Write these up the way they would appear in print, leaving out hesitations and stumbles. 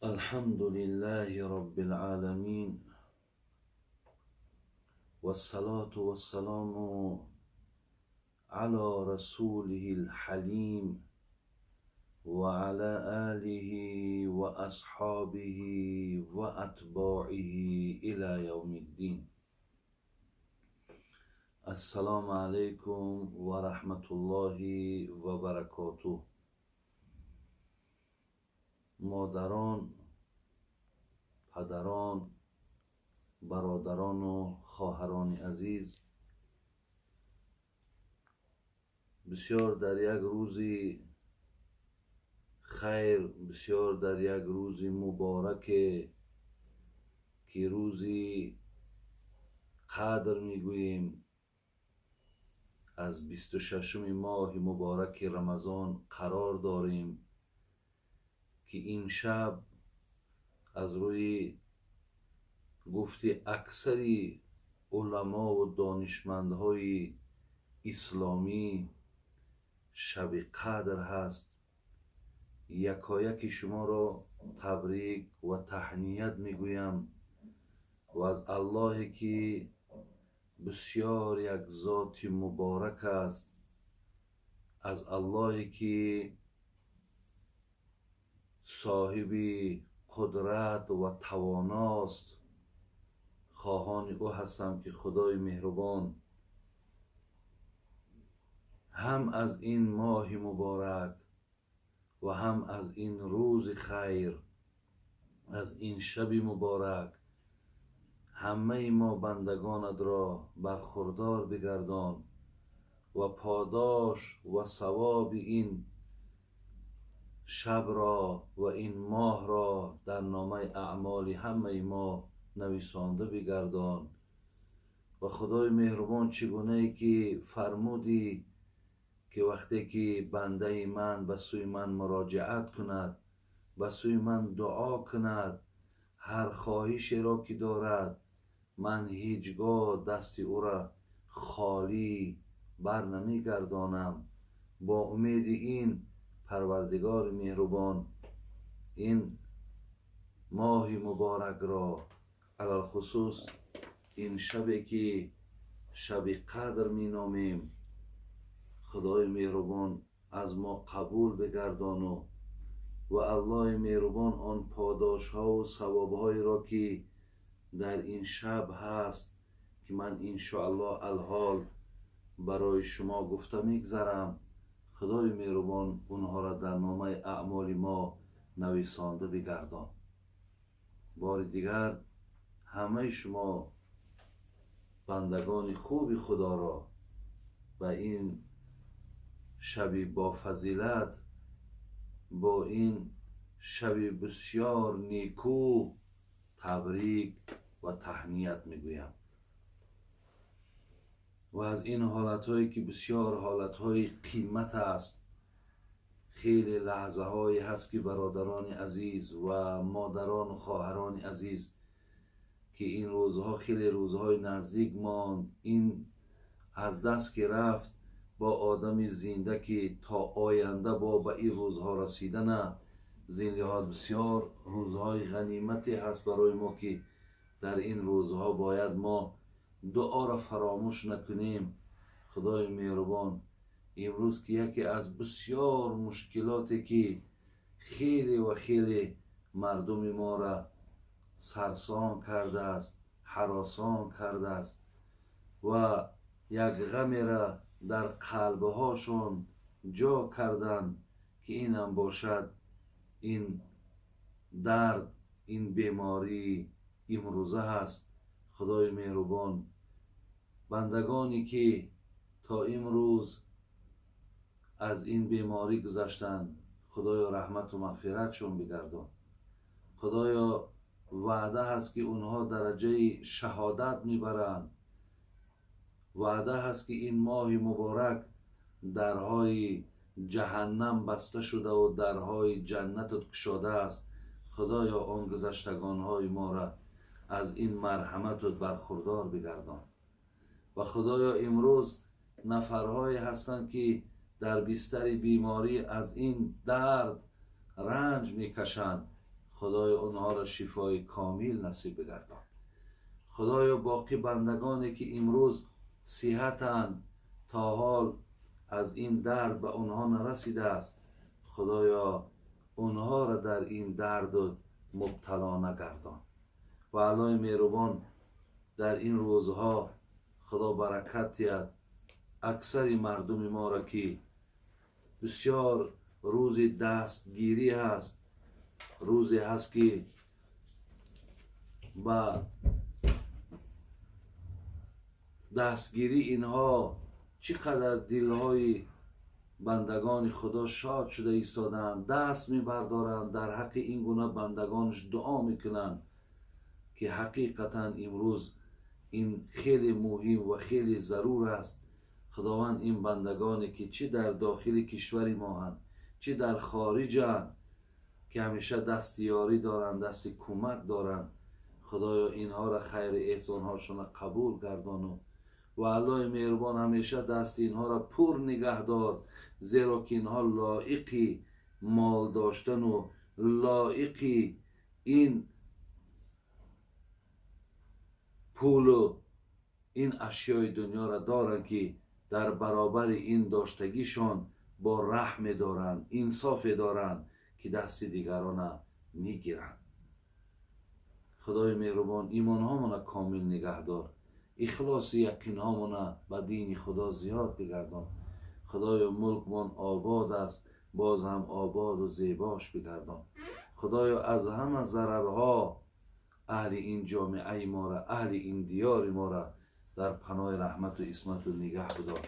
الحمد لله رب العالمين، والصلاة والسلام على رسوله الحليم وعلى آله وأصحابه وأتباعه إلى يوم الدين. السلام عليكم ورحمة الله وبركاته. Модарон, падарон, бародарону хоҳарони азиз, бисёр дар як рӯзи хайр, бисёр дар як рӯзи мубораке, ки рӯзи қадр мегӯем, аз 26-уми моҳи мубораки Рамазон қарор дорем, ки ин шаб аз рӯи гуфти аксари уламову донишмандҳои исломӣ шаби қадр ҳаст. Якояки шуморо табрик ва таҳният мегӯям ва аз Аллоҳе, ки бисёр як зоти муборак аст, аз Аллоҳе, ки соҳиби қудрат ва тавоност, хоҳони ӯ ҳастам, ки Худои меҳрубон ҳам аз ин моҳи муборак ва ҳам аз ин рӯзи хайр, аз ин шаби муборак ҳамаи мо бандагонатро бархурдор бигардон ва подош ва савоби ин шабро ва ин моҳро дар номаи аъмоли ҳамаи мо нависонда бигардон. Ва Худои меҳрубон, чӣ гунае ки фармудӣ, ки вақте ки бандаи ман ба сӯи ман муроҷиат кунад, ба сӯи ман дуо кунад, ҳар хоҳишеро ки дорад, ман ҳеҷ гоҳ дасти ӯро холӣ бар намегардонам. Бо умеди ин, Парвардигори меҳрубон, ин моҳи муборакро, алалхусус ин шабе, ки шаби қадр меномем, Худои меҳрубон аз мо қабул бигардону ва Аллоҳи меҳрубон он подошҳову савобҳоеро, ки дар ин шаб ҳаст, ки ман иншоаллоҳ алҳол барои шумо гуфта мегзарам, Худои меҳрубон онҳоро дар номаи аъмоли мо нависонда бигардон. Бори дигар ҳамаи шумо бандагони хуби Худоро ба ин шаби бофазилат, бо ин шаби бисёр некӯ табрик ва таҳният мегӯям. Ва аз ин ҳолатҳое, ки бисёр ҳолатҳои қимат аст, хеле лаҳзаҳое ҳаст, ки бародарони азиз ва модарону хоҳарони азиз, ки ин рӯзҳо хеле рӯзҳои наздик монд, ин аз даст ки рафт, бо одами зинда, ки то оянда бо ба ин рӯзҳо расидана, зин лиҳоз бисёр рӯзҳои ғанимате ҳаст барои мо, ки дар ин рӯзҳо бояд мо дуоро фаромӯш накунем. Худои меҳрубон, имрӯз ки яке аз бисёр мушкилоте, ки хеле ва хеле мардуми моро сарсон кардааст, ҳаросон кардааст ва як ғамеро дар қалбҳошон ҷо карданд, ки инам бошад ин дард, ин бемории имрӯза ҳаст. Худои меҳрубон, бандагоне, ки то имрӯз аз ин беморӣ гузаштанд, Худоё, раҳмату мағфиратшон бигардон. Худоё, ваъда ҳаст, ки онҳо дараҷаи шаҳодат мебаранд. Ваъда ҳаст, ки ин моҳи муборак дарҳои ҷаҳаннам баста шудаву дарҳои ҷаннатат кушодааст. Худоё, он гузаштагонҳои моро аз ин марҳаматут бархурдор бигардон. Ва Худоё, имрӯз нафарҳое ҳастанд, ки дар бистари беморӣ аз ин дард ранҷ мекашанд. Худоё онҳоро шифои комил насиб бигардон. Худоё боқӣ бандагоне ки имрӯз сиҳатанд, то ҳол аз ин дард ба онҳо нарасидааст, Худоё онҳоро дар ин дард мубтало нагардон. Ва Аллоҳи меҳрубон дар ин рӯзҳо Худо баракат диҳад аксари мардуми моро, ки бисёр рӯзи дастгирӣ ҳаст, рӯзе ҳаст ки ба дастгирии инҳо чӣ қадар дилҳои бандагони Худо шод шуда истодаанд, даст мебардоранд, дар ҳаққи ин гуна бандагонаш дуо мекунанд, ки ҳақиқатан имрӯз ин хеле муҳим ва хеле зарур аст. Худованд ин бандагоне ки чӣ дар дохили кишвари моҳанд, чӣ дар хориҷанд, ки ҳамеша дасти ёрӣ доранд, дасти кӯмак доранд, Худоё инҳоро хайри эҳсонҳошонро қабул гардону ва Аллоҳи меҳрубон ҳамеша дасти инҳоро пур нигаҳдор, зеро ки инҳо лоиқи мол доштану лоиқи ин пулу ин ашёи дунёро доранд, ки дар баробари ин доштагишон бо раҳме доранд, инсофе доранд, ки дасти дигарона мегиранд. Худои меҳрубон имонҳомона комил нигаҳдор, ихлоси яқинҳомона ба дини Худо зиёд бигардон. Худоё мулкмон обод аст, боз ҳам ободу зебош бигардон. Худоё аз ҳама зарарҳо аҳли ин ҷомеаи моро, аҳли ин диёри моро дар паноҳи раҳмату исмату нигаҳ бидор.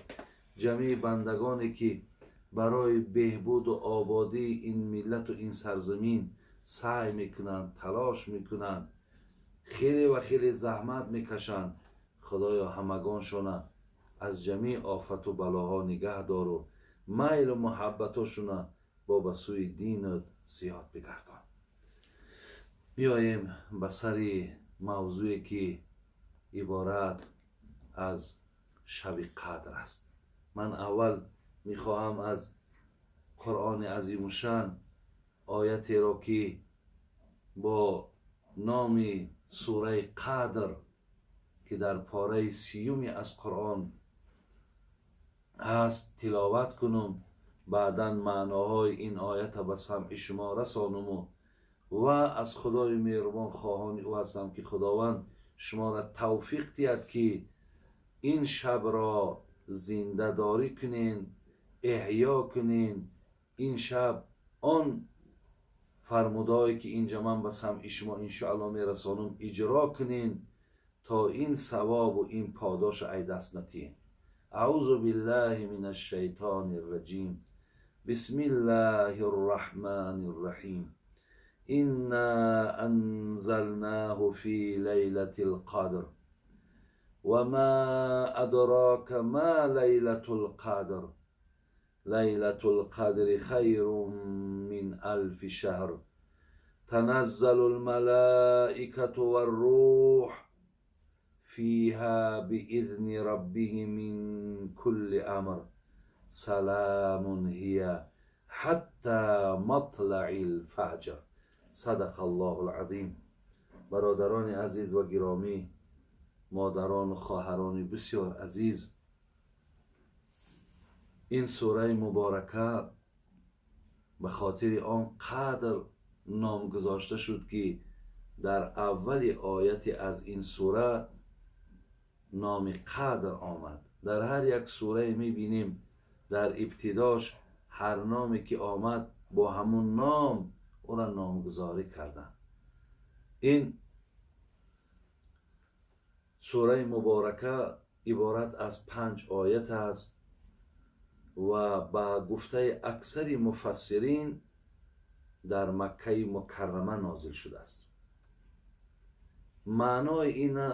Ҷамеи бандагоне ки барои беҳбуду ободии ин миллату ин сарзамин саъй мекунанд, талош мекунанд, хеле ва хеле заҳмат мекашанд, Худоё ҳамагоншона аз ҷамеи офату балоҳо нигаҳ дору майлу муҳаббатошона бо ба сӯи динат зиёд бигардон. Биёем ба сари мавзӯе ки иборат аз шаби қадр аст. Ман аввал мехоҳам аз Қуръони азимушшан оятеро ки бо номи сураи Қадр, ки дар пораи сиюми аз Қуръон ҳаст, тиловат кунам, баъдан маъноҳои ин оята ба самъи шумо расонуму ва аз Худои меҳрубон хоҳони ӯ ҳастам, ки Худованд шуморо тавфиқ диҳад, ки ин шабро зиндадорӣ кунен, эҳё кунен. Ин шаб он фармудое ки инҷа ман ба самъи шумо иншоалло мерасонам иҷро кунен, то ин савобу ин подош ай даст натиҳем. Аъузу биллаҳи мин ашшайтони рраҷим. Бисмиллаҳи рраҳмани рраҳим. Инна анзалнаҳу фи лайлатил қадр ва ма адрока ма лайлатул қадр. Лайлатул қадри хайрун мин алфи шаҳр. Таназзалул малаикату варруҳ фиҳа биизни раббиҳим мин кулли амр. Саламун ҳия ҳатта матлаил фаҷр. Садақа Аллоҳул азим. Бародарони азиз ва гиромӣ, модарону хоҳарони бисёр азиз, ин сураи муборака ба хотири он қадр ном гузошта шуд, ки дар аввали ояти аз ин сура номи қадр омад. Дар ҳар як сурае мебинем, дар ибтидош ҳар номе ки омад бо ҳамун ном ӯра номгузорӣ карданд. Ин сураи муборака иборат аз 5 оят аст ва ба гуфтаи аксари муфассирин дар Маккаи Мукаррама нозил шудааст. Маънои ина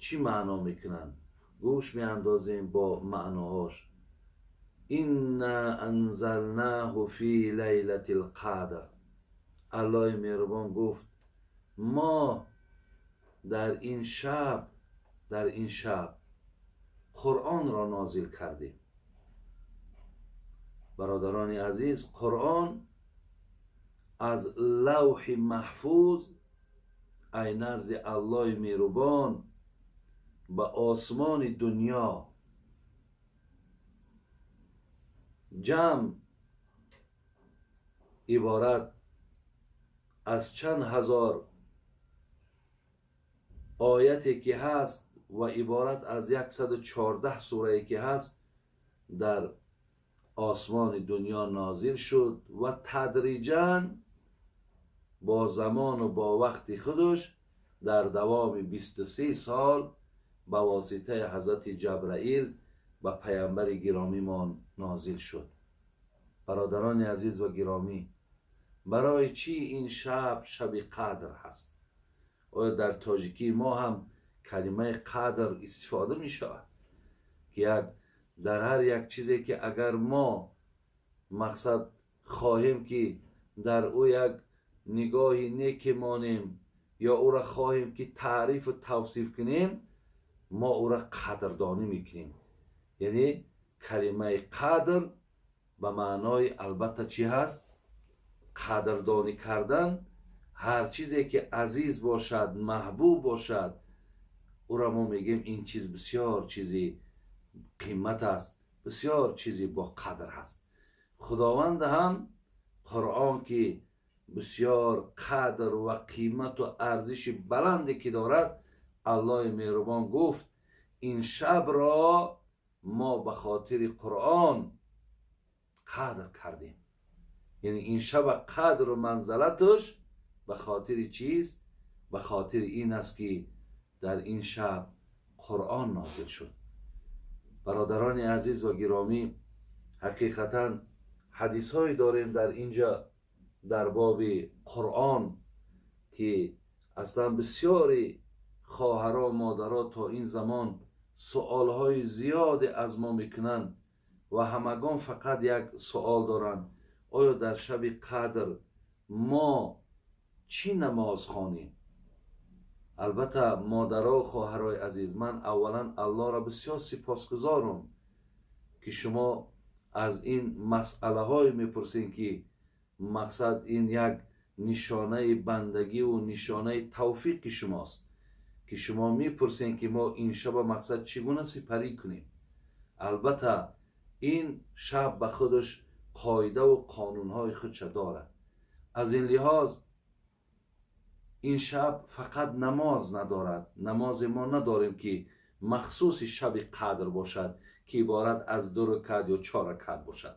чӣ маъно мекунанд? Гӯш меандозем бо маъноҳош. Инна анзалнаҳу фи лайлатил қадр. Аллоҳи меҳрубон гуфт: мо дар ин шаб Қуръонро нозил кардем. Бародарони азиз, Қуръон Аз лавҳи маҳфуз, ай назди Аллоҳи меҳрубон, ба осмони дунё ҷамъ иборат аз чанд ҳазор ояте ки ҳаст ва иборат аз 114 сурае ки ҳаст, дар осмони дунё нозил шуд ва тадриҷан бо замону бо вақти худаш дар давоми 23 сол ба воситаи ҳазрати Ҷабраил ба паямбари гиромимон нозил шуд. Бародарони азиз ва гиромӣ, барои чӣ ин шаб шаби қадр ҳаст? Оё дар тоҷикии мо ҳам калимаи қадр истифода мешавад, ки як дар ҳар як чизе ки агар мо мақсад хоҳем ки дар ӯ як нигоҳи неке монем ё ӯра хоҳем ки таърифу тавсиф кунем, мо ӯра қадрдонӣ мекунем. Яъне калимаи қадр ба маънои албатта чӣ ҳаст? Қадрдонӣ кардан. Ҳар чизе ки азиз бошад, маҳбуб бошад, ӯра мо мегӯем ин чиз бисёр чизи қимат аст, бисёр чизи бо қадр ҳаст. Худованд ҳам Қуръон ки бисёр қадр ва қимату арзиши баланде ки дорад, Аллоҳи меҳрубон гуфт: ин шабро мо ба хотири Қуръон қадр кардем. Яъне ин шаба қадру манзалаташ ба хотири чист? Ба хотири ин аст ки дар ин шаб Қуръон нозил шуд. Бародарони азиз ва гиромӣ, ҳақиқатан ҳадисҳое дорем дар инҷа дар боби Қуръон, ки аслан бисёри хоҳаро, модаро то ин замон суолҳои зиёде аз мо мекунанд ва ҳамагон фақат як суол доранд: оё дар шаби қадр мо чӣ намоз хонем? Албатта, модаро, хоҳарои азиз, ман аввалан Аллоҳро бисёр сипосгузорам, ки шумо аз ин масъалаҳое мепурсем, ки мақсад ин як нишонаи бандагиву нишонаи тавфиқи шумост, ки шумо мепурсем, ки мо ин шаба мақсад чӣ гуна сипарӣ кунем. Албатта, ин шаб ба худаш қоидаву қонунҳои худша дорад. Аз ин лиҳоз ин шаб фақат намоз надорад. Намозе мо надорем, ки махсуси шаби қадр бошад, ки иборат аз 2 ракат ё 4 ракат бошад.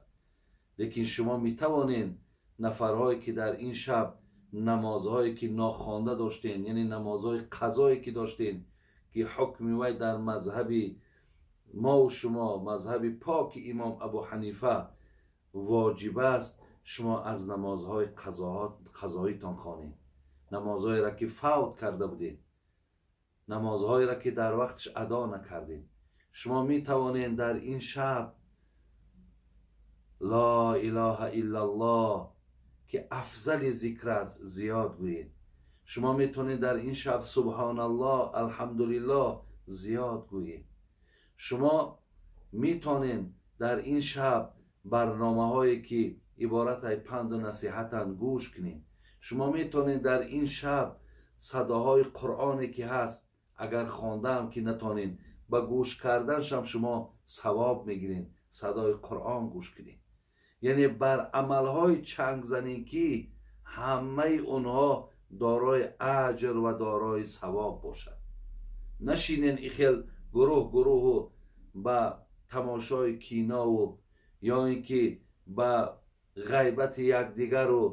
Лекин шумо метавонед нафарҳое ки дар ин шаб намозҳое ки нохонда доштен, яъне намозҳои қазое ки доштен, ки ҳукми вай дар мазҳаби мову шумо, мазҳаби поки имом Абу Ҳанифа воҷиб аст, шумо аз намозҳои қазоитон хонед, намозҳоеро ки фавт карда будед, намозҳоеро ки дар вақташ адо накардед. Шумо метавонед дар ин шаб ло илоҳа иллаллоҳ, ки афзали зикр аст, зиёд гӯед. Шумо метавонед дар ин шаб субҳоналлоҳ, алҳамдулиллоҳ зиёд гӯед. Шумо метавонед дар ин шаб барномаҳое ки иборат аз панду насиҳатанд гӯш кунед. Шумо метавонед дар ин шаб садоҳои Қуръоне ки ҳаст, агар хондаам ки натонед, ба гӯш карданшам шумо савоб мегиред, садои Қуръон гӯш кунед. Яъне бар амалҳои чангзанин, ки ҳамаи онҳо дорои аҷр ва дорои савоб бошад. Нашинен ихел гурӯҳ гурӯҳу ба тамошои кинову ё ин ки ба ғайбати якдигару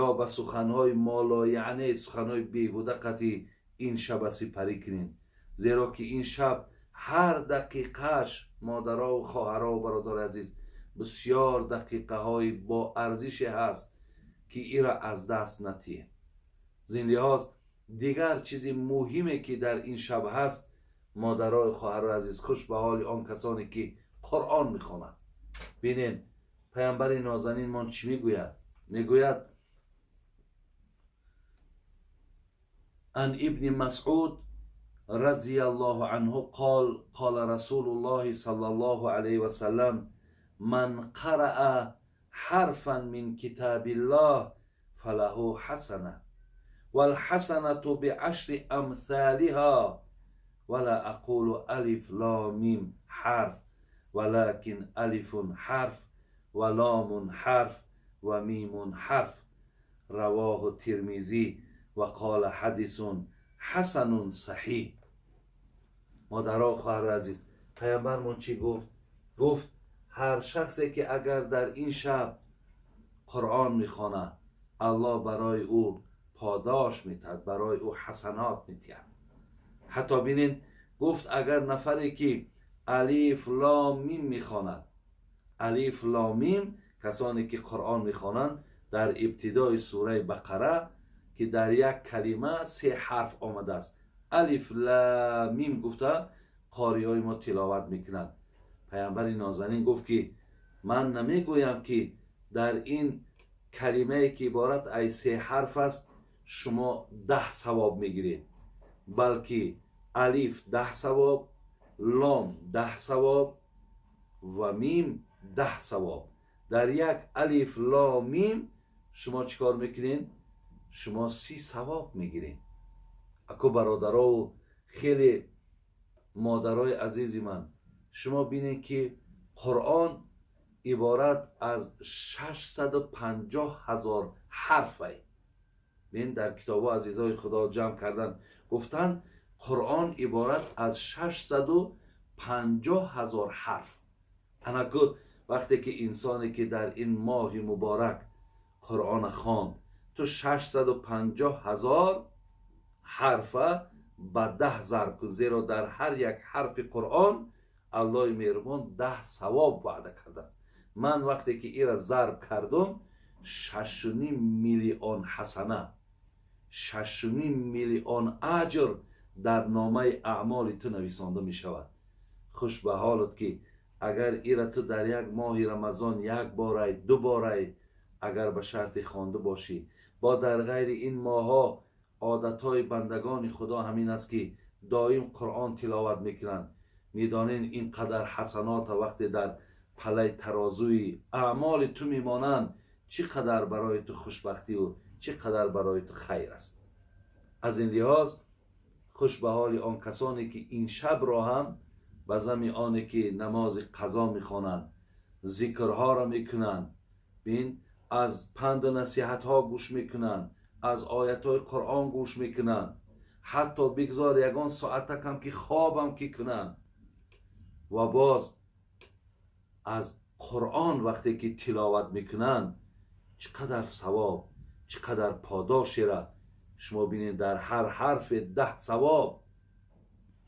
ё ба суханҳои молояъне, суханҳои беҳуда қатӣ ин шаба сипарӣ кунед, зеро ки ин шаб ҳар дақиқааш, модарову хоҳарову бародари азиз, бисёр дақиқаҳои бо арзише ҳаст, ки ира аз даст натиҳед. Зин лиҳоз дигар чизи муҳиме ки дар ин шаб ҳаст, модарои хоҳарои азиз, хуш ба ҳоли он касоне ки Қуръон мехонанд. Бинед, паямбари нозанинмон чӣ мегӯяд? Мегӯяд: ан ибни Масъуд разияллоҳу анҳу қол қола расулуллоҳи саллаллоҳу алайҳи васаллам: ман қараа ҳарфан мин китобиллоҳ فله حسنة والحسنة بعشر أمثالها ولا أقول ألف لام ميم حرف ولكن ألف حرف ولام حرف وميم حرف. رواه الترمذي وقال حديث حسن صحيح. مادرها خواهر عزیز، پیامبرمون چی گفت؟ گفت هر شخصی که اگر در این شب قرآن میخواند، الله برای او پاداش میتد، برای او حسنات میتید. حتی بینین گفت اگر نفری که الف لام میم میخواند، الف لام میم، کسانی که قرآن میخوانند در ابتدای سوره بقره که در یک کلمه 3 حرف آمده است، الف لام میم گفته قاری های ما تلاوت میکنند. پیامبر نازنین گفت که من نمیگویم که در این کلمه که عبارت از 3 حرف است شما 10 ثواب میگیرید، بلکه الف 10 ثواب، لام 10 ثواب و میم 10 ثواب. در یک الف لام میم شما چیکار میکنین؟ شما 30 ثواب میگیرین. اکو برادرها و خیلی مادرای عزیزی من، شما بینید که قرآن عبارت از 650,000 حرفه. بین در کتاب عزیزای خدا جمع کردن، گفتن قرآن عبارت از 650,000 حرف. انکو وقتی که انسانی که در این ماه مبارک قرآن خواند، تو 650,000 حرفه به 10 ضرب کن، زیرا در هر یک حرف قرآن الله مهربان 10 ثواب وعده کرده است. من وقتی که ایرا ضرب کردم 6.5 میلیون حسنه، 6.5 میلیون اجر در نامه اعمال تو نویسانده می شود. خوش به حالت که اگر ایرا تو در یک ماه رمضان یک باره 2 باره اگر به شرط خوانده باشی، با در غیر این ماها عادتهای بندگان خدا همین است که دائم قرآن تلاوت میکنند. میدانین این قدر حسنات وقتی در پلای ترازوی اعمال تو میمانند، چی قدر برای تو خوشبختی و چی قدر برای تو خیر است. از این لحاظ خوش به حال آن کسانی که این شب را هم به زمین آنی که نماز قضا میخوانند، ذکرها را میکنند، بین از پند و نصیحت ها گوش میکنند، از آیت های قرآن گوش میکنند، حتی بگذار یگان ساعت کم که خوابم که کنند، و باز از قرآن وقتی که تلاوت میکنند چقدر ثواب، چقدر پاداش را شما بینید. در هر حرف 10 ثواب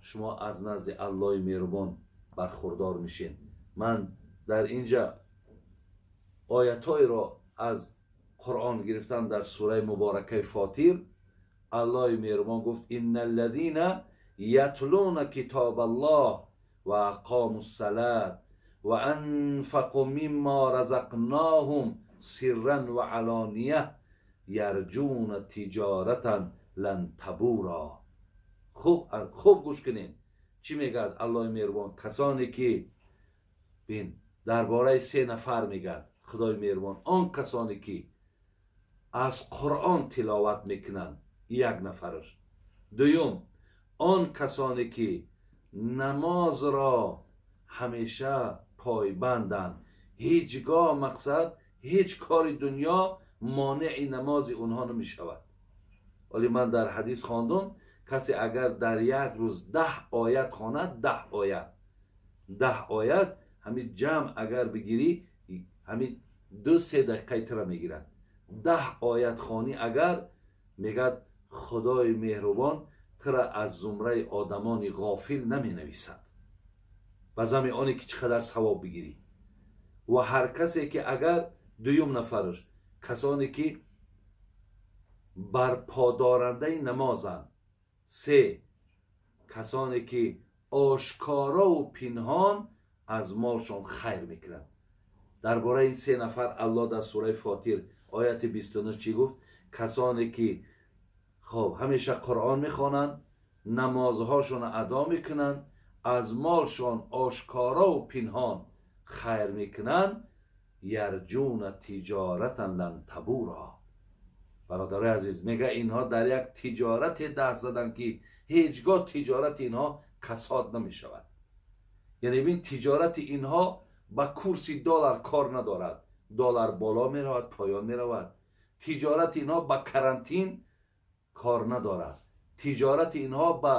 شما از نزد الله مهربان برخوردار میشین. من در اینجا آیت‌های را از قرآن گرفتم در سوره مبارکه فاطر. الله مهربان گفت ان الذين یتلون کتاب الله و اقاموا الصلاة و انفقوا مما رزقناهم سرا و علانیه یرجون تجارتا لن تبورا. خوب گوش کنین چی میگد الله مهربان. کسانی که بین درباره 3 نفر میگد خدای مهربان، آن کسانی که از قرآن تلاوت میکنند، یک نفرش. دوم، آن کسانی که نماز را همیشه پایبندند، هیچگاه مقصد هیچ کار دنیا مانع نماز اونها نمی شود. ولی من در حدیث خواندم کسی اگر در یک روز 10 آیت خواند، 10 آیت، 10 آیت همین جمع اگر بگیری همین 2-3 دقیقه تر میگیرد. 10 آیت خوانی اگر، میگد خدای مهربان تر از زمره آدمان غافل نمی نویسد، به زمین آنی که چقدر ثواب بگیری. و هر کسی که اگر دویم نفرش کسانی که برپادارنده نمازند، 3 کسانی که آشکارا و پنهان از مالشان خیر میکنند. درباره این 3 نفر الله در سوره فاطر آیت 29 چی گفت؟ کسانی که خب همیشه قرآن میخوانند، نمازهاشون ادا میکنند، از مالشان آشکارا و پنهان خیر میکنند، یرجون تجارتا لن تبورا. Бародарои азиз, мега инҳо дар як тиҷорате даст заданд, ки ҳеҷгоҳ тиҷорати инҳо касод намешавад. Яъне бин, тиҷорати инҳо ба курси доллар кор надорад. Доллар боло меравад, поён меравад. Тиҷорати инҳо ба карантин кор надорад. Тиҷорати инҳо ба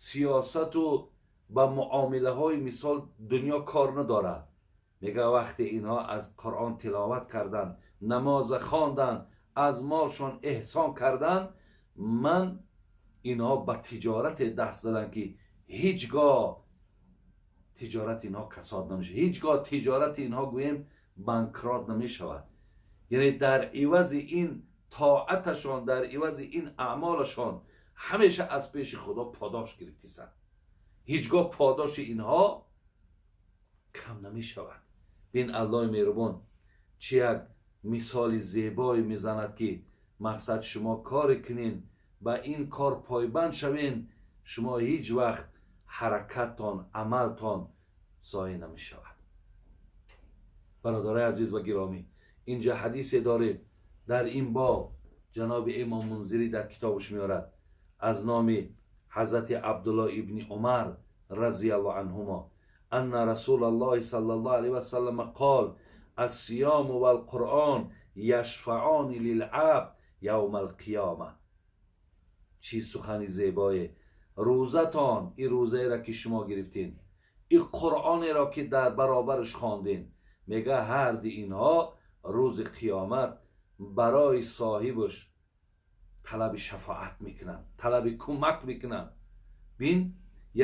сиёсату ба муомилаҳои мисол дунё кор надорад. Мега вақте инҳо аз Қуръон тиловат карданд, намоза хонданд, аз молшон эҳсон карданд, ман инҳо ба тиҷорате даст заданд, ки ҳеҷ гоҳ тиҷорати инҳо касод намешавад, ҳеҷ гоҳ тиҷорати инҳо, гӯем, банкрот намешавад. Яъне дар ивази ин тоаташон, дар ивази ин аъмолашон ҳамеша аз пеши Худо подош гирифтисанд. Ҳеҷ гоҳ подоши инҳо кам намешавад. Бин, Аллоҳи меҳрубон чӣ як мисоли зебое мезанад, ки мақсад шумо коре кунен, ба ин кор пойбанд шавен, шумо ҳеҷ вақт ҳаракаттон, амалтон зоеъ намешавад. Бародарои азиз ва гиромӣ, инҷа ҳадисе дорем дар ин боб. Ҷаноби имом Мунзирӣ дар китобаш меорад аз номи ҳазрати Абдулло ибни Умар разияллоҳу анҳумо: анна Расулаллоҳи саллаллоҳу алайҳи васаллам қол: الصيام والقرآن يشفعان للعبد يوم القيامة. Чӣ сухани зебое! Рӯзатон, ин рӯзаеро, ки шумо гирифтин, ин Қуръонеро, ки дар баробараш хондин, мега ҳарди инҳо рӯзи қиёмат барои соҳибаш талаби шафоат мекунанд, талаби кӯмак мекунанд. Бин,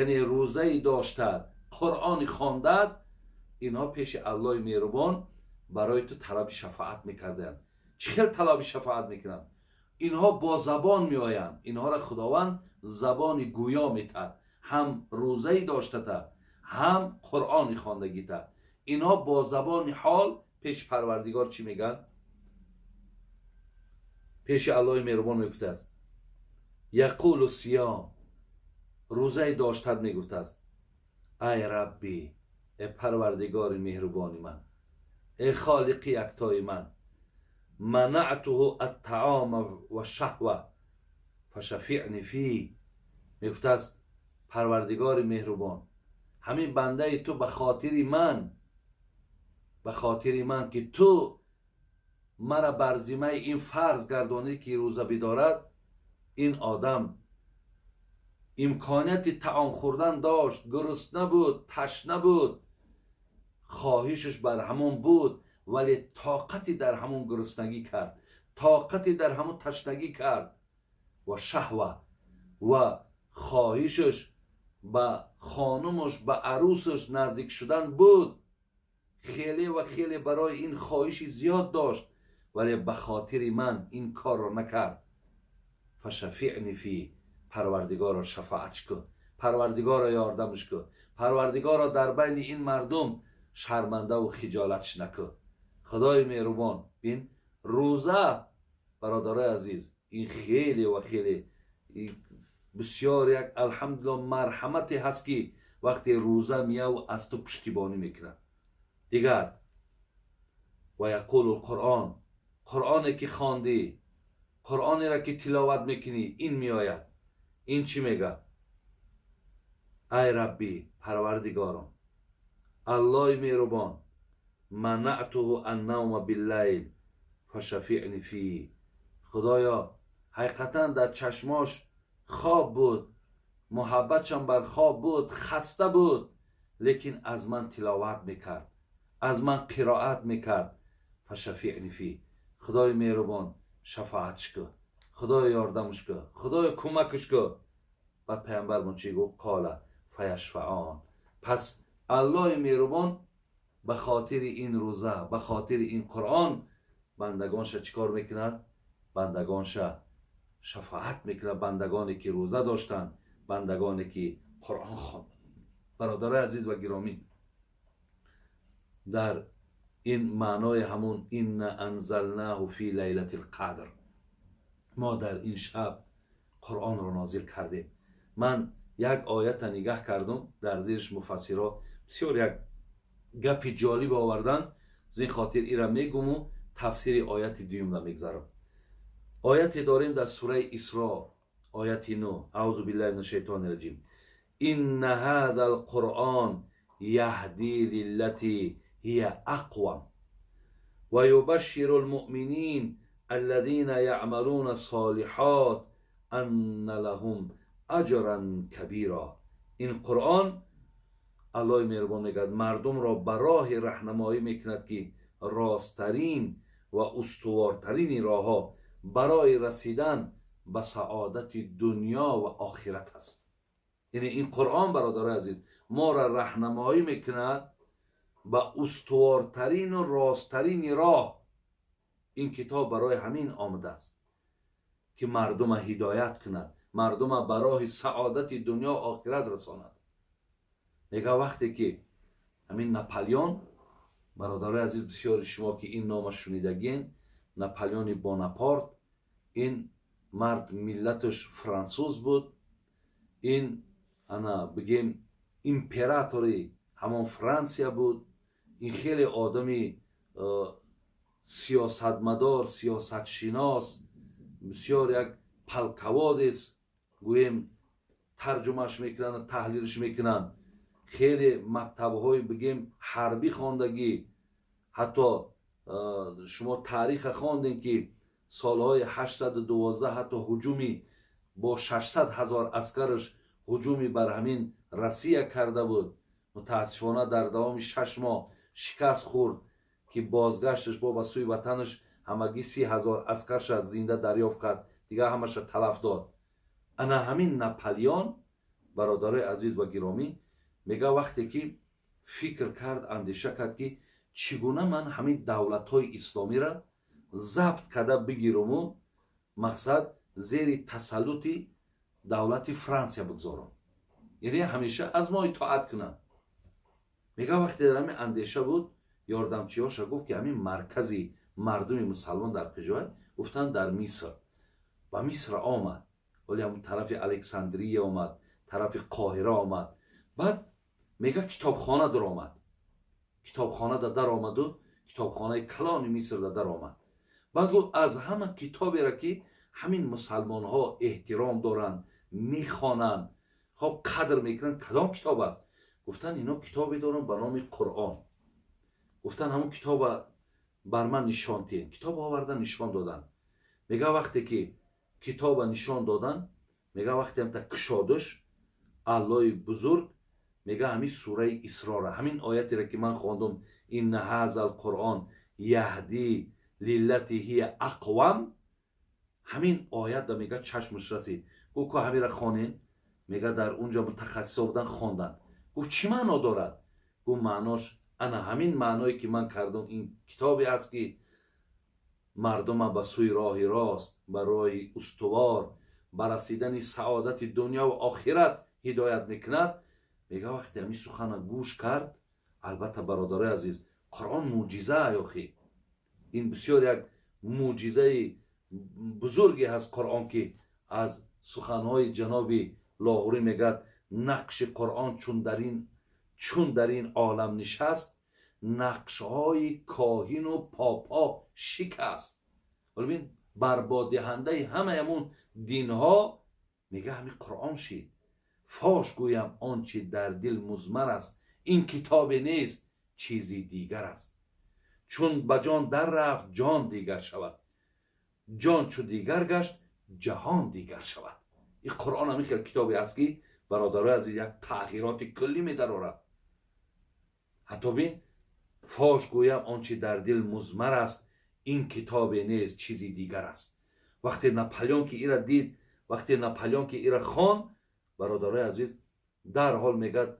яъне рӯзаи доштад, Қуръони хондад, инҳо пеши Аллоҳи меҳрубон барои ту талаби шафоат мекарданд. Чӣ хел талаби шафоат мекунанд? Инҳо бо забон меоянд. Инҳоро Худованд забони гӯё метад, ҳам рӯзаи доштата, ҳам Қуръони хондагита. Инҳо бо забони ҳол пеши Парвардигор чӣ мегӯянд? Пеши Аллоҳи меҳрубон мегуфтааст: يقول الصيام, рӯзаи доштат мегуфтааст: ай Рабби, э Парвардигори меҳрубони ман, э Холиқи яктои ман, منعته الطعام والشهوة فشفعني فيه. Мегуфтааст: Парвардигори меҳрубон, ҳамин бандаи ту ба хотири ман, ба хотири ман, ки ту мара бар зиммаи ин фарз гардонӣ, ки рӯза бидорад, ин одам имконияти таом хӯрдан дошт, гурусна буд, ташна буд, хоҳишаш бар ҳамон буд, вале тоқати дар ҳамон гуруснагӣ кард, тоқати дар ҳамон ташнагӣ кард, ва шаҳва, ва хоҳишаш ба хонумаш, ба арӯсаш наздик шудан буд, хеле ва хеле барои ин хоҳиши зиёд дошт, вале ба хотири ман ин корро накард. فشفعني فيه. Парвардигоро, шафоатш кун, Парвардигоро, ёрдамш кун, Парвардигоро, дар байни ин мардум шармандаву хиҷолатш накун, Худои меҳрубон. Бин, рӯза, бародарои азиз, ин хеле ва хеле бисёр як, алҳамдулилло, марҳамате ҳаст, ки вақте рӯза мияв, аз ту пуштибонӣ мекунад. Дигар ويقول القرآن, Қуръоне ки хондӣ, Қуръонеро ки тиловат мекунӣ, ин меояд. Ин чӣ мега? Ай Раббӣ, Парвардигором, Аллоҳи меҳрубон, منعته النوم بالليل فشفعني فيه. Худоё, ҳақиқатан дар чашмош хоб буд, муҳаббатшам бар хоб буд, хаста буд, лекин аз ман тиловат мекард, аз ман қироат мекард. فشفعني فيه. Худои меҳрубон, шафоатш кун, Худоё, ёрдамш кун, Худоё, кӯмакш кун. Баъд паямбармон чӣ гуфт? قال فيشفعان. Пас Аллоҳи меҳрубон ба хотири ин рӯза, ба хотири ин Қуръон бандагонша чӣ кор мекунад? Бандагонша шафоат мекунад, бандагоне ки рӯза доштанд, бандагоне ки Қуръон хонданд. Бародарои азиз ва гиромӣ, дар ин маънои ҳамун إنا أنزلناه في ليلة القدر, мо дар ин шаб Қуръонро нозил кардем. Ман як оята нигаҳ кардум, дар зирш муфассиро бисёр як гапи ҷолиб овардан. Зин хотир ира мегуму тафсири ояти дуюмда мегзарам. Ояте дорем дар сураи Исро, ояти 9. Аузу биллаҳи минаш шайтони раҷим. Инна ҳазал қуръон яҳди лиллати ҳия ақвам ва юбашширул муъминин аллазина яъмалуна солиҳот анна лаҳум аҷран кабира. Ин Қуръон, Аллоҳи меҳрубон мегӯяд, мардумро ба роҳи раҳнамоӣ мекунад, ки росттарин ва устувортарини роҳҳо барои расидан ба саодати дунё ва охират аст. Яъне ин Қуръон, бародарои азиз, моро раҳнамоӣ мекунад ба устувортарину росттарини роҳ. Ин китоб барои ҳамин омадааст, ки мардума ҳидоят кунад, мардума ба роҳи саодати дунё охират расонад. Мега вақте ки ҳамин Наполеон, бародарои азиз, бисёри шумо ки ин нома шунидагин, Наполеони Бонапарт, ин мард миллаташ франсуз буд, ин ана бигем императори ҳамон Франсия буд, ин хеле одами сиёсатмадор, сиёсатшинос, бисёр як полководец гӯем, тарҷумаш мекунанд, таҳлилш мекунанд. Хеле мактабҳои бигем ҳарбӣ хондагӣ. Ҳатто шумо таъриха хондем, ки солҳои 812 ҳатто ҳуҷуми бо 600 ҳазор аскараш ҳуҷуми бар ҳамин Россия карда буд. Мутаассифона, дар давоми 6 моҳ шикаст хӯрд, ки бозгашташ бо ба сӯи ватанаш ҳамагӣ 30 ҳазор аскарша зинда дарёфт кард, дигар ҳамаша талаф дод. Ана ҳамин Наполеон, бародарои азиз ва гиромӣ, мега вақте ки фикр кард, андеша кард, ки чӣ гуна ман ҳамин давлатҳои исломиро забт карда бигируму мақсад зери тасаллути давлати Франсия бигзорам, яъне ҳамеша аз мо итоат кунанд. Мега вақте дар ҳамин андеша буд, ёрдамчиёша гуфт, ки ҳамин маркази мардуми мусалмон дар куҷое? Гуфтанд, дар Миср. Ба Миср омад, вале ҳамун тарафи Александрия омад, тарафи Қоҳира омад. Баъд мега китобхона дуромад, китобхона да даромаду китобхонаи калони Миср да даромад. Баъд гуфт, аз ҳама китоберо, ки ҳамин мусалмонҳо эҳтиром доранд, мехонанд, хоб, қадр мекунанд, кадом китоб аст? Гуфтанд, ино китобе доранд ба номи Қуръон. Гуфтанд, ҳамун китоба бар ман нишон диҳед. Китоб овардан, нишон доданд. Мега вақте ки китоба нишон доданд, мега вақте ҳамта кушодуш, Аллои бузург мега ҳамин сураи Исрора, ҳамин оятеро, ки ман хондум, инна ҳазал қуръон яҳди лиллати ҳия ақвам, ҳамин оят да мега чашмаш расид. Гуфт, ко ҳамира хонен. Мега дар унҷо мутахассисо будан, хонданд. Гуфт, чӣ маъно дорад? Гуфт, маънош ана ҳамин маъное, ки ман кардам. Ин китобе аст, ки мардума ба сӯи роҳи рост, ба роҳи устувор, ба расидани саодати дунё ва охират ҳидоят мекунад. Мега вақте ҳамин сухана гӯш кард, албатта, бародарои азиз, Қуръон мӯъҷиза ёхи, ин бисёр як мӯъҷизаи бузурге ҳаст Қуръон, ки аз суханҳои ҷаноби Лоҳурӣ мегӯяд: нақши Қуръон чун дар ин олам нишаст, нақшҳои коҳину попо шикаст. Бибин, барбоддиҳандаи ҳамаи ҳамун динҳо мега ҳамин Қуръон шид. Фош гӯям он чи дар дил музмар аст, ин китобе нест, чизи дигар аст. Чун ба ҷон дар рафт, ҷон дигар шавад, ҷон чу дигар гашт, ҷаҳон дигар шавад. Ин Қуръон ҳамин хел китобе аст, ки, бародарои азиз, як тағйироти куллӣ медарорад. Ҳатто бин, фош гӯям он чи дар дил музмар аст, ин китобе нест, чизи дигар аст. Вақте Наполеон ки ира дид, вақте Наполеон ки ира хон, бародарои азиз, дарҳол мегӯяд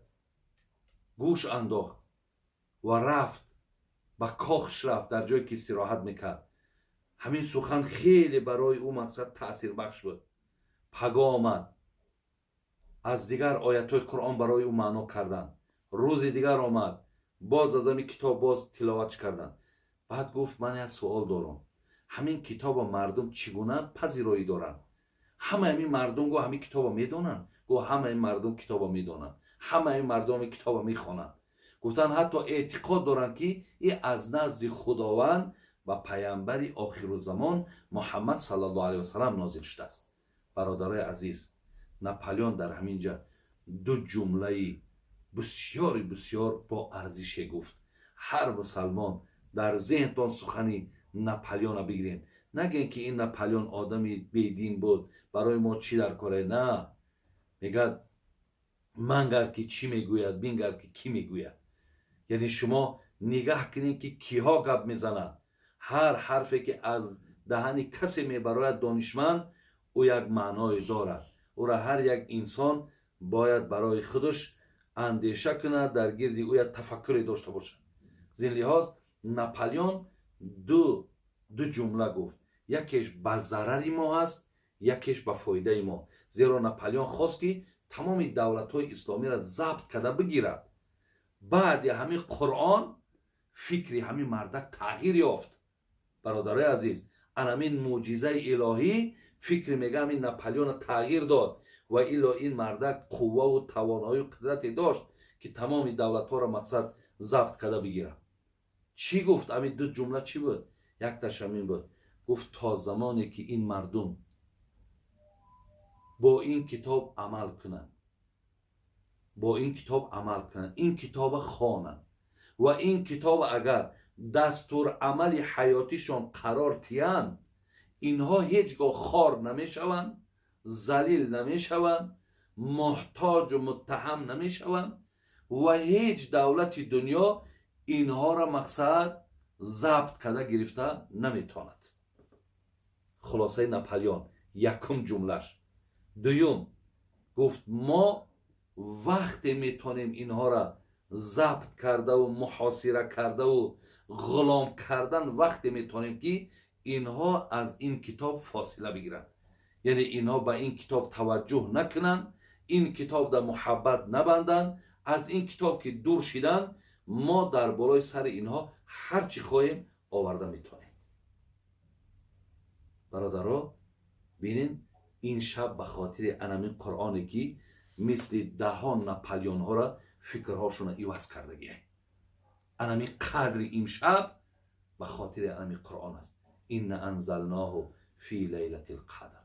гӯш андохт ва рафт ба кохш, рафт дар ҷое, ки истироҳат мекард. Ҳамин сухан хеле барои ӯ мақсад таъсирбахш буд. Паго омад, аз дигар оятҳои Қуръон барои ӯ маъно карданд. Рӯзи дигар омад, боз аз ҳамин китоб боз тиловатш карданд. Баъд гуфт, ман як суол дорам: ҳамин китоба мардум чӣ гуна пазироӣ доранд? Ҳамаи ҳамин мардум, гӯ, ҳамин китоба медонанд? Гӯ, ҳамаи мардум китоба медонанд, ҳамаи мардум ин китоба мехонанд. Гуфтанд, ҳатто эътиқод доранд, ки и аз назди Худованд Ба паямбари охирузамон Муҳаммад саллаллоҳу алайҳи васалам нозил шудааст. Бародарои азиз, Наполеон дар ҳамин ҷа ду ҷумлаи бисёри бисёр бо арзише гуфт. Ҳар мусалмон дар зеҳнтон сухани Наполеона бигирен. Нагӯен, ки ин Наполеон одами бедин буд, барои мо чӣ дар коре. На, мегӯяд: мангар, ки чӣ мегӯяд, бингар, ки кӣ мегӯяд. Яъне шумо нигаҳ кунед, ки киҳо гап мезананд. Ҳар ҳарфе ки аз даҳани касе мебарояд, донишманд, ӯ як маъное дорад. Ӯра ҳар як инсон бояд барои худаш андеша кунад, дар гирди ӯ як тафаккуре дошта бошад. Зин лиҳоз Наполеон ду ҷумла гуфт: якеш ба зарари мо ҳаст, якеш ба фоидаи мо. Зеро Наполеон хост, ки тамоми давлатҳои исломиро забт карда бигирад. Баъди ҳамин Қуръон фикри ҳамин мардак тағйир ёфт. Бародарои азиз, анамин мӯъҷизаи илоҳӣ фикри, мега, ҳамин Наполеона тағйир дод. Ва илло ин мардак қувваву тавоноию қудрате дошт, ки тамоми давлатҳоро, мақсад, забт карда бигирад. Чӣ гуфт? Ҳамин ду ҷумла чӣ буд? Якташ ҳамин буд, гуфт: то замоне ки ин мардум бо ин китоб амал кунанд, бо ин китоб амал кунанд, ин китоба хонанд ва ин китоба агар дастурамали ҳаётишон қарор тиянд, инҳо ҳеҷ гоҳ хор намешаванд, залил намешаванд, муҳтоҷу муттаҳам намешаванд ва ҳеҷ давлати дунё инҳоро, мақсад, забт карда гирифта наметавонад. Хулосаи Наполеон якум ҷумлаш. Дуюм гуфт: мо вақте метавонем инҳоро забт кардаву муҳосира кардаву ғулом кардан, вақте метавонем, ки инҳо аз ин китоб фосила бигиранд, яъне инҳо ба ин китоб таваҷҷӯҳ накунанд, ин китоб дар муҳаббат набанданд. Аз ин китоб ки дур шиданд, мо дар болои сари инҳо ҳар чӣ хоҳем оварда метавонем. Бародаро, бинен, ин шаб ба хотири анамин Қуръоне, ки мисли даҳон Наполеонҳоро фикрҳошонро иваз кардагия, анамин қадри ин шаб ба хотири анамин Қуръон аст. Инна анзалноҳу фи лайлати лқадр.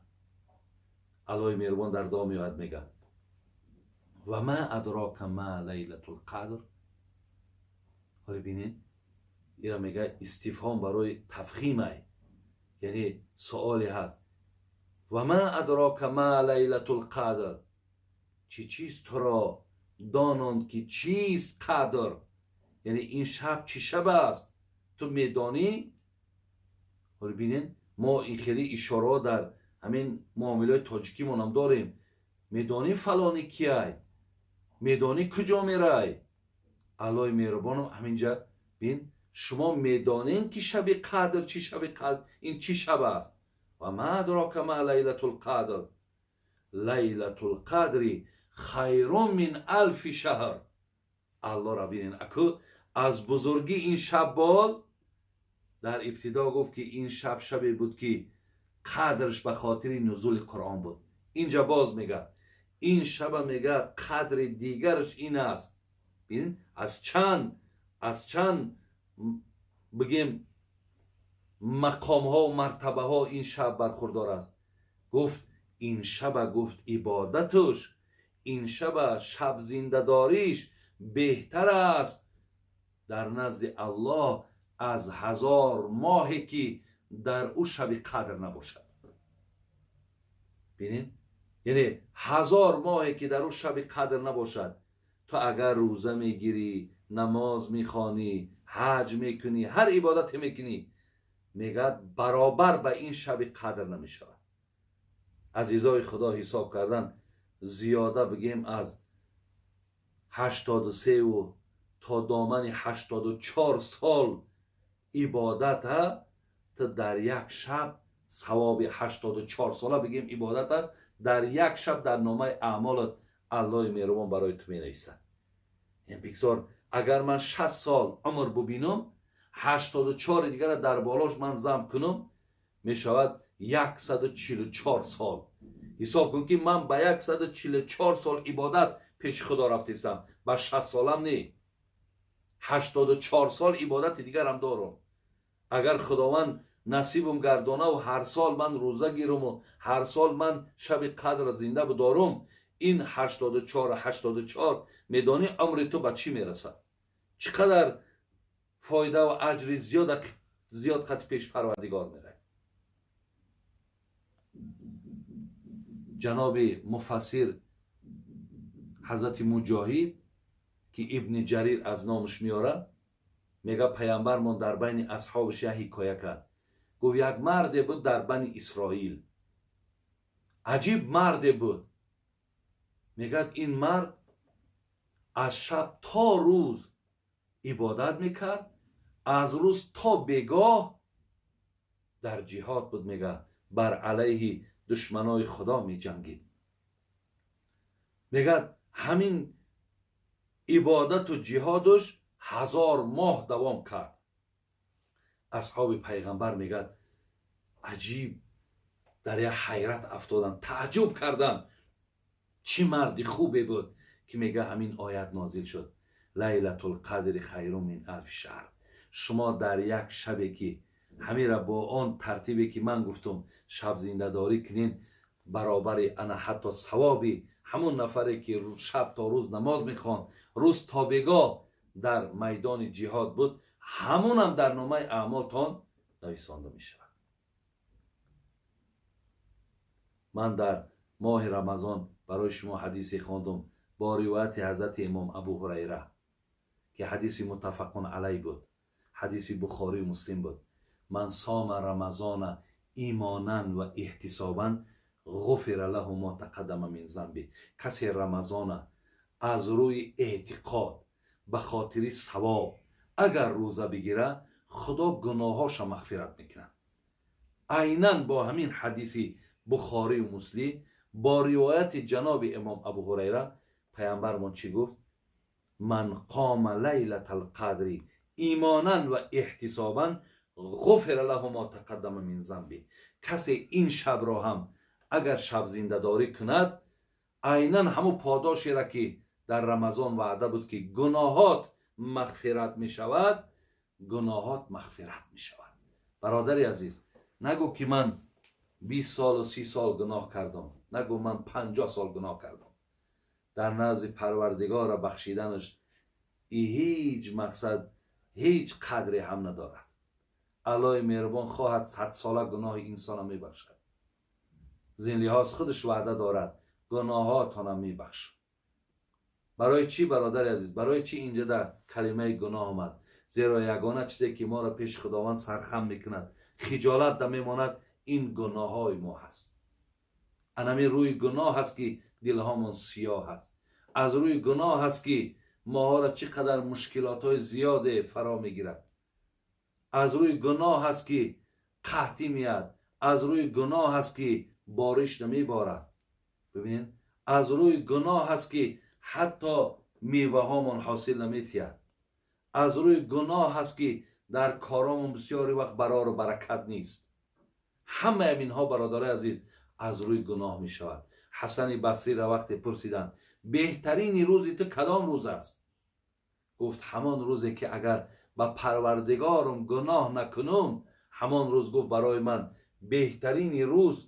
Аллоҳи меҳрубон дар дуо меояд, мега: ва ма адрока ма лайлату лқадр. Ҳоле бинед, ира мега истифҳом барои тафхимай, яъне суоле ҳаст. Ва ма адрока ма лайлату лқадр, чӣ чиз туро дононд, ки чист қадр, яъне ин шаб чӣ шаб аст, ту медонӣ? Ҳоле бинед, мо ин хеле ишораҳо дар ҳамин муомилаҳои тоҷикимонам дорем. Медонӣ фалони кияй? Медонӣ куҷо мерай? Аллоҳи меҳрубонам ҳаминҷа бин: шумо медонед, ки шаби қадр чӣ шаби қадр, ин чӣ шаб аст? Ва ма адрока ма лайлату лқадр, лайлату лқадри хайрун мин алфи шаҳр. Аллоҳро бинен, аку аз бузургӣ ин шаб боз дар ибтидо гуфт, ки ин шаб шабе буд, ки қадрш ба хотири нузули Қуръон буд. Инҷа боз мега, ин шаба мега, қадри дигараш ин аст. Бин, аз чанд, бигем, мақомҳо мартабаҳо ин шаб бархурдор аст. Гуфт ин шаба, гуфт, ибодатуш, ин шаба шаб зиндадориш беҳтар аст дар назди Аллоҳ аз 1000 моҳе, ки дар ӯ шаби қадр набошад. Бинед, яъне 1000 моҳе, ки дар ӯ шаби қадр набошад, ту агар рӯза мегирӣ, намоз мехонӣ, ҳаҷ мекунӣ, ҳар ибодате мекунӣ, мегӯяд, баробар ба ин шаби қадр намешавад. Азизои Худо, ҳисоб кардан, зиёда бигем аз 83-ву то домани 84 сол ибодата ту дар як шаб савоби 84 сола, бигем, ибодата дар як шаб дар номаи аъмолат Аллоҳи меҳрубон барои ту менависад. Бигзор агар ман 60 сол умр бубинам, 84-и дигара дар болош ман зам кунам, мешавад 144 сол. Ҳисоб кун, ки ман ба 144 сол ибодат пеши Худо рафтесам. Ба 60 солам не, 84 сол ибодати дигарам дорам. Агар Худованд насибам гардона ва ҳар сол ман рӯза гирам ва ҳар сол ман шаби қадр зинда бидорам, ин 84 84 медонӣ умри ту ба чӣ мерасад? Чӣ қадар фоида ва аҷри зиёд қати пеш Парвардигор меравад. Ҷаноби муфассир ҳазрати Муҷоҳид, ки Ибни Ҷарир аз номаш меорад, мега паямбармон дар байни асҳобаш як ҳикоя кард. Гуфт як марде буд дар бани Исроил, аҷиб марде буд. Мегӯяд ин мард аз шаб то рӯз ибодат мекард, аз рӯз то бегоҳ дар ҷиҳод буд, мега бар алайҳи душманои Худо меҷангид. Мегӯяд ҳамин ибодату ҷиҳодаш 1000 моҳ давом кард. Асҳоби пайғамбар мегӯяд аҷиб дар як ҳайрат афтоданд, таъҷуб карданд, чӣ марди хубе буд ки мега ҳамин оят нозил шуд: лайлатул қадри хайрун мин алфи шаҳр. Шумо дар як шабе ки ҳамира бо он тартибе ки ман гуфтум шаб зиндадорӣ кунин, баробари ана ҳатто савоби ҳамон нафаре ки шаб то рӯз намоз мехонд, рӯз то бегоҳ дар майдони ҷиҳод буд, ҳамонам дар номаи аъмолтон нависонда мешавад. Ман дар моҳи Рамазон барои шумо ҳадисе хондум бо ривояти ҳазрати имом Абу Ҳурайра, ки ҳадиси муттафақун алай буд, ҳадиси Бухорию Муслим буд. Ман сома рамазона имонан ва эҳтисобан ғуфира лаҳу мо тақаддама мин замби. Касе Рамазона аз рӯи эътиқод ба хотири савоб агар рӯза бигира, Худо гуноҳоша мағфират мекунад. Айнан бо ҳамин ҳадиси Бухорию Муслим бо ривояти ҷаноби имом Абу Ҳурайра паямбармон чӣ гуфт? Ман қома лайлатал қадри имонан ва эҳтисобан ғуфира лаҳу мо тақаддама мин замби. Касе ин шабро ҳам агар шаб зиндадорӣ кунад, айнан ҳамун подошеро ки дар Рамазон ваъда буд ки гуноҳот мағфират мешавад, гуноҳот мағфират мешавад. Бародари азиз, нагӯ ки ман 20 солу 30 сол гуноҳ кардам, нагӯ ман 50 сол гуноҳ кардам. Дар назди Парвардигора бахшиданаш ҳеҷ мақсад, ҳеҷ қадре ҳам надорад. Аллоҳи меҳрубон хоҳад 100 сола гуноҳи инсона мебахшад. Зин лиҳоз худаш ваъда дорад гуноҳотонам мебахшад. Барои чӣ бародари азиз? Барои чӣ инҷа дар калимаи гуноҳ омад? Зеро ягона чизе ки моро пеши Худованд сархам мекунад, хиҷолат да мемонад, ин гуноҳҳои мо ҳаст. Анами рӯи гуноҳ ҳаст ки дилҳомон сиёҳ ҳаст. Аз рӯи гуноҳ ҳаст ки моҳоро чӣ қадар мушкилотҳои зиёде фаро мегирад. Аз рӯи гуноҳ ҳаст ки қаҳтӣ меяд. Аз рӯи гуноҳ ҳаст ки бориш намеборад. Бибинед, аз рӯи гуноҳ ҳаст ки ҳатто меваҳомон ҳосил наметиҳад. Аз рӯи гуноҳ ҳаст ки дар коромон бисёри вақт барору баракат нест. Ҳамаи инҳо бародарои азиз аз рӯи гуноҳ мешавад. Ҳасани Басриро вақте пурсиданд беҳтарини рӯзи ту кадом рӯз аст? Гуфт ҳамон рӯзе ки агар ба Парвардигорум гуноҳ накунум, ҳамон рӯз гуфт барои ман беҳтарини рӯз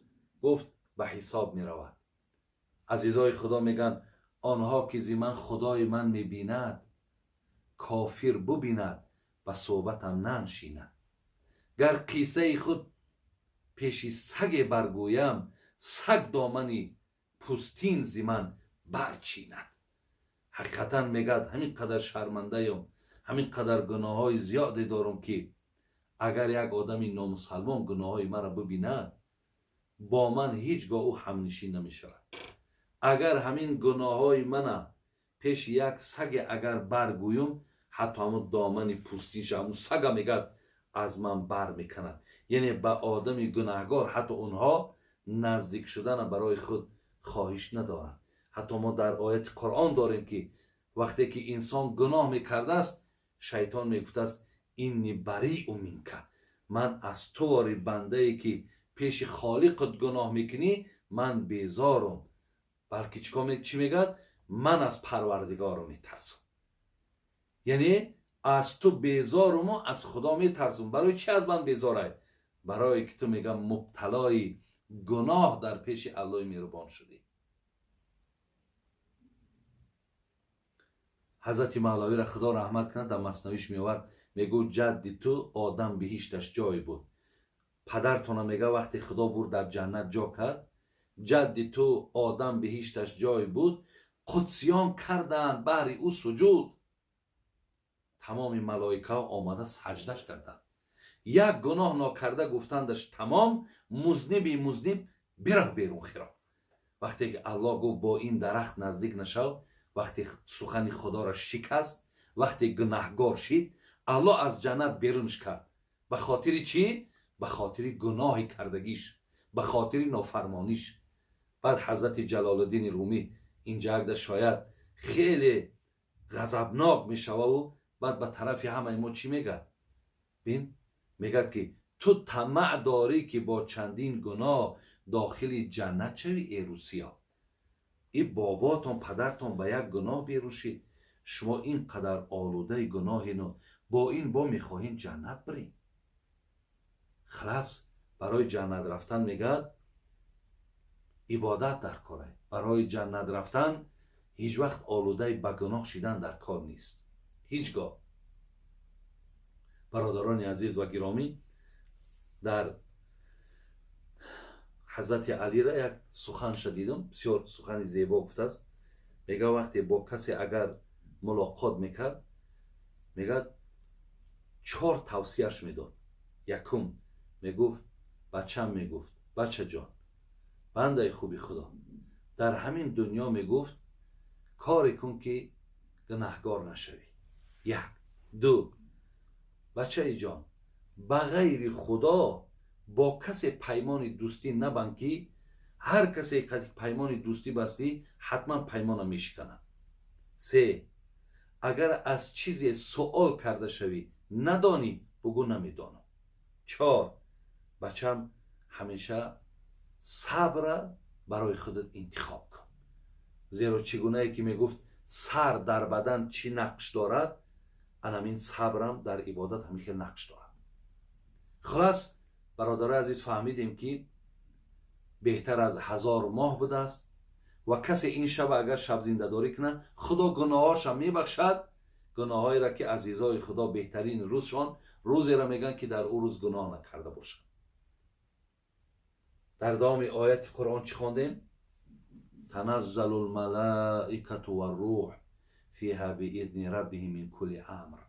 гуфт ба ҳисоб меравад. Азизои Худо мегӯянд онҳо ки зи ман Худои ман мебинад, кофир бубинад, ба суҳбатам наншинад. Гар қиссаи худ пеши саге баргӯям, саг домани пӯстин зи ман барчинад. Ҳақиқатан мегӯяд ҳамин қадар шармандаям, ҳамин қадар гуноҳҳои зиёде дорам ки агар як одами номусалмон гуноҳҳои маро бибинад, бо ман ҳеҷ гоҳ ӯ ҳамнишин намешавад. Агар ҳамин гуноҳҳои мана пеши як саге агар баргӯюм, ҳатто ҳамун домани пӯстинша ҳамун сага мегӯяд аз ман бар мекунад. Яъне ба одами гунаҳгор ҳатто онҳо наздик шудана барои худ хоҳиш надоранд. Ҳатто мо дар ояти Қуръон дорем ки вақте ки инсон гуноҳ мекардааст, шайтон мегуфтааст инни бариу минка, ман аз ту вори бандае ки пеши Холиқат гуноҳ мекунӣ ман безорум. Балки чӣ мегӯяд? Ман аз Парвардигору метарсам. Яъне Аз ту безоруму аз Худо метарсум. Барои чӣ аз ман безорай? Барое ки ту мегам мубталои гуноҳ дар пеши Аллоҳи меҳрубон шудӣ. Ҳазрати Мавлавиро Худо раҳмат кунад, дар маснавиш меовард, мегӯ ҷадди ту Одам биҳишташ ҷой буд. Падартона мега вақте Худо бурд дар ҷаннат ҷо кард, ҷадди ту Одам биҳишташ ҷой буд, қудсиён карданд баҳри ӯ суҷуд. Тамоми малоикаҳо омада саҷдаш карданд. Як гуноҳ нокарда гуфтандаш тамом, музниби музниб бирав берун хиро. Вақте ки Аллоҳ гуфт бо ин дарахт наздик нашав, вақте сухани Худоро шикаст, вақте гунаҳгор шид, Аллоҳ аз ҷаннат берунш кард. Ба хотири чӣ? Ба хотири гуноҳи кардагиш, ба хотири нофармониш. Баъд ҳазрати Ҷалолуддини Румӣ инҷа агда шояд хеле ғазабнок мешававу баъд ба тарафи ҳамаи мо чӣ мегӯяд? Бин, мегӯяд ки ту тамаъ дорӣ ки бо чандин гуноҳ дохили ҷаннат шавӣ, э русиё. И боботон, падартон ба як гуноҳ берун шид, шумо ин қадар олудаи гуноҳину бо ин бо мехоҳем ҷаннат бирем. Хилас, барои ҷаннат рафтан мегӯяд ибодат дар кор. Барои ҷаннат рафтан ҳеҷ вақт олудаи ба гуноҳ шидан дар кор нест. Ҳеҷ гоҳ. Бародарони азиз ва гиромӣ, дар ҳазрати Алира як суханша дидам, бисёр сухани зебо гуфтааст. Мега вақте бо касе агар мулоқот мекард, мегӯяд чор тавсияш медод. Якум мегуфт, бачам мегуфт, бачаҷон, бандаи хуби Худо, дар ҳамин дунё мегуфт коре кун ки гунаҳгор нашавӣ. Як. Ду, бачаи ҷон, ба ғайри Худо бо касе паймони дӯстӣ набанд ки ҳар касе паймони дӯстӣ бастӣ ҳатман паймона мешиканад. Се, агар аз чизе суол карда шавӣ надонӣ, бугӯ намедонам. Чор, бачам, ҳамеша сабра барои худат интихоб кун. Зеро чӣ гунае ки мегуфт сар дар бадан чӣ нақш дорад, анамин сабрам дар ибодат ҳамин хел нақш дорад. Хулас, бародарои азиз, фаҳмидем ки беҳтар аз 1000 моҳ будааст ва касе ин шаб агар шаб зиндадорӣ кунад, Худо гуноҳҳоша мебахшад. Гуноҳҳоеро ки азизои Худо беҳтарин рӯзшон рӯзеро мегӯянд ки дар ӯ рӯз гуноҳ накарда бошад. Дар давоми ояти Қуръон чӣ хондем? Таназзалу лмалаикату варрӯҳ фиҳа биизни раббиҳим мин кулли амр.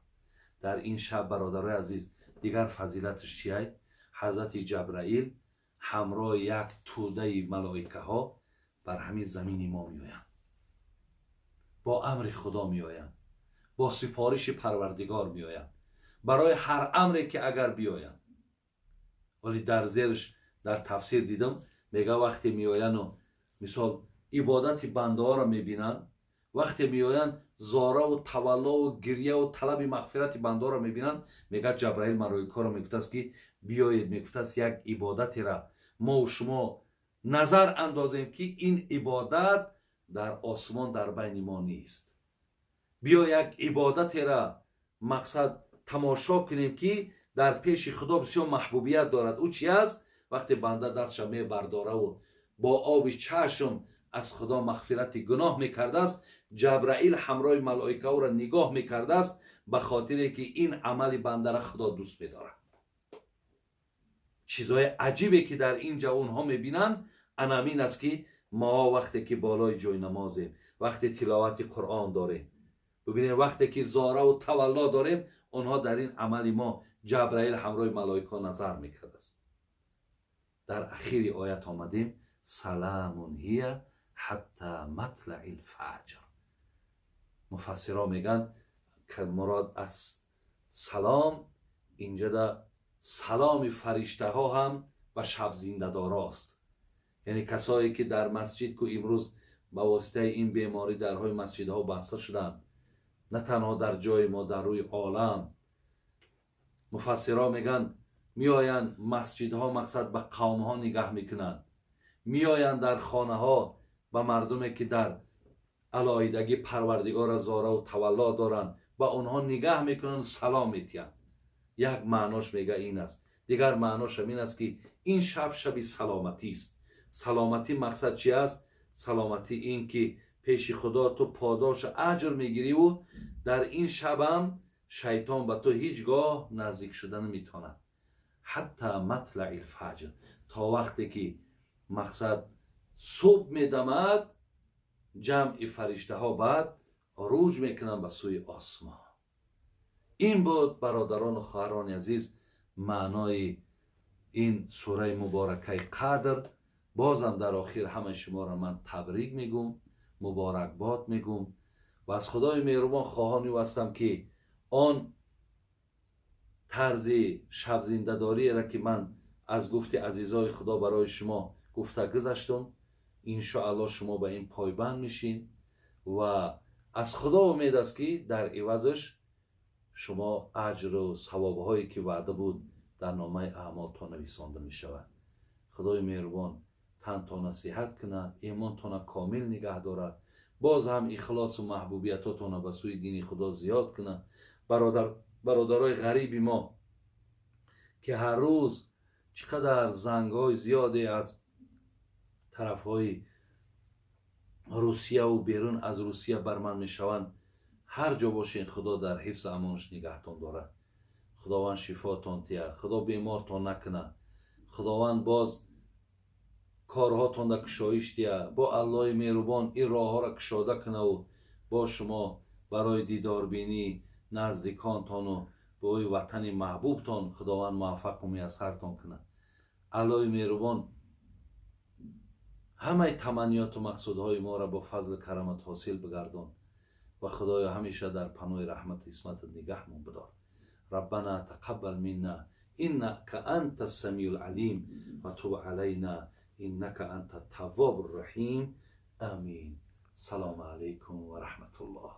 Дар ин шаб, бародарои азиз, дигар фазилаташ чиай? Ҳазрати Ҷабраил ҳамроҳи як тӯдаи малоикаҳо бар ҳамин замини мо меоянд, бо амри Худо меоянд, бо сипориши Парвардигор меоянд, барои ҳар амре ки агар биёянд. Вале дар зерш дар тафсир дидам, мега вақте меояну мисол ибодати бандаҳоро мебинанд, вақте меоянд зораву таваллову гирьяву талаби мағфирати бандаҳоро мебинанд, мега Ҷабраил малоикаро мегуфтааст ки биёед, мегуфтааст як ибодатера мову шумо назар андозем ки ин ибодат дар осмон дар байни мо нест. Биё як ибодатера мақсад тамошо кунем ки дар пеши Худо бисёр маҳбубият дорад. Ӯ чи аст? Вақте банда дастша мебардораву бо оби чашм аз Худо мағфирати гуноҳ мекардааст, Ҷабраил ҳамроҳи малоикаҳоро нигоҳ мекардааст, ба хотире ки ин амали бандара Худо дӯст медорад. Чизҳои аҷибе ки дар ин ҷо онҳо мебинанд анамин аст ки мо вақте ки болои ҷойнамозем, вақте тиловати Қуръон дорем, бибинем вақте ки зораву тавалло дорем, онҳо дар ин амали мо Ҷабраил ҳамроҳи малоикаҳо назар мекардааст. Дар ахири оят омадем, саламун ҳия ҳатта матлаи лфаҷр. Муфассиро мегӯянд ки мурод аз салом инҷода саломи фариштаҳо ҳам ба шаб зиндадорост. Яъне касое ки дар масҷид ку имрӯз ба воситаи ин беморӣ дарҳои масҷидҳо баста шуданд, на танҳо дар ҷои мо, дар рӯи олам. Муфассиро мегӯянд меоянд масҷидҳо мақсад ба қавмҳо нигаҳ мекунанд, меоянд дар хонаҳо ба мардуме ки дар алоҳидагӣ Парвардигора зораву тавалло доранд, Ба онҳо нигаҳ мекунанд, салом метиҳанд. Як маънош, мега, ин аст. Дигар маъношам ин аст, ки ин шаб шаби саломатист. Саломатӣ мақсад чи аст? Саломатӣ ин ки пеши Худо ту подошу аҷр мегириву дар ин шабам шайтон ба ту ҳеҷ гоҳ наздик шуда наметавонад. حتى مطلع الفجر, то вақте ки, мақсад, субҳ медамад, ҷамъи фариштаҳо баъд руҷ мекунанд ба сӯи осмон. Ин буд, бародарону хоҳарони азиз, маънои ин сураи муборакаи Қадр. Бозам дар охир ҳамаи шуморо ман табрик мегӯм, муборакбод мегӯм ва аз Худои меҳрубон хоҳони ӯ ҳастам, ки он тарзи шабзиндадориеро, ки ман аз гуфти азизои Худо барои шумо гуфта гузаштум, иншоалло, шумо ба ин пойбанд мешин ва аз Худо умед аст, ки дар ивазаш шумо аҷру савобҳое, ки ваъда буд, дар номаи аъмолтон нависонда мешавад. Худои меҳрубон тантона сиҳат кунад, имонтона комил нигаҳ дорад, боз ҳам ихлосу маҳбубиятотона ба сӯи дини Худо зиёд кунад. Бародарои ғариби мо, ки ҳар рӯз чӣ қадар зангҳои зиёде аз тарафҳои Русияву берун аз Русия бар ман мешаванд, ҳар ҷо бошен, Худо дар ҳифзу амонаш нигаҳтон дорад. Худованд шифотон тиҳад, Худо бемортон накунад, Худованд боз корҳотонда кушоиш диҳад, бо Аллоҳи меҳрубон ин роҳҳоро кушода кунаву бо шумо барои дидорбинӣ наздиконтону бои ватани маҳбубтон Худованд муваффақу муяссартон кунад. Аллоҳи меҳрубон ҳамаи таманниёту мақсудҳои моро бо фазлу карамат ҳосил бигардон ва, Худоё, ҳамеша дар паноҳи раҳмату исматат нигаҳмон бидор. ربنا تقبل منا إنك أنت السميع العليم وتب علينا إنك أنت التواب الرحيم. آمين. سلام عليكم ورحمة الله.